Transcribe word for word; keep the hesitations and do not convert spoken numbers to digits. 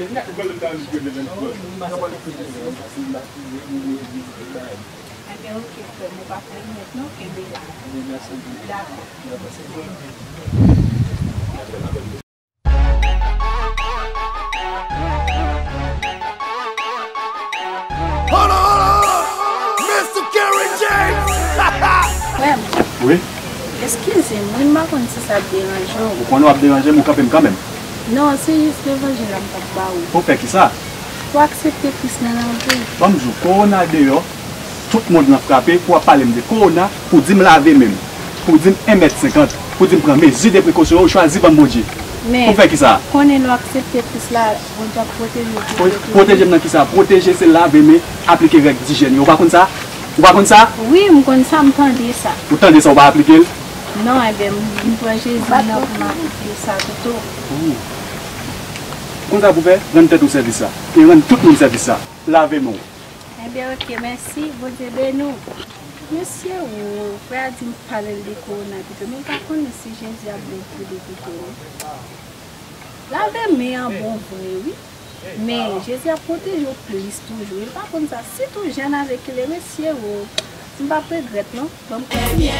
Ebyen, oke, frè m, ou pa pèmèt non, kenbe la. Dakò. Hold on, hold on, hold on. Mister Kerry James. Frè m, Wi. Eskize m, wi, m pa konn si sa ap deranje w. Ou konnen w ap deranje m, ou kanpe m kanmenm. Non, se jis levanjil la m t ap ba ou. Pou fè kisa? Pou aksepte Kris nan lavi w. Ban m di w, kowona deyò, tout mond lan frape, pou w ap pale m de kowona, pou di m lave men m, pou di m en mèt senkant, pou di m pran mezi de prekosyon yo, ou chwazi ban m Bondye. Pou fè kisa? Konnen lè w aksepte Kris la, Bondye ap pwoteje w. Pwoteje m nan kisa? Pwoteje se lave men, aplike règ dijèn yo. Ou pa konn sa? Ou pa konn sa? Wi, m konn sa, m tande sa. Ou tande sa, ou pa aplike l? Non, ebyen, m pran Jezi nan pou m aplike sa toutou. Konn sa pou fè, rann tèt ou sèvis sa. E rann tout moun sèvis sa. Lave men w. Ebyen, oke, mèsi. Bondye beni w. Mesye, o, frè a di m pale l de kowona pito, men m pa konnen si Jezi ap bon pou li pito non. Lave men an bon vre, wi. Men, Jezi ap pwoteje w plis toujou. Li pa konn sa. Sitou jèn avèk klere, mesye, o, m p ap regrèt non. Ban m kontinye.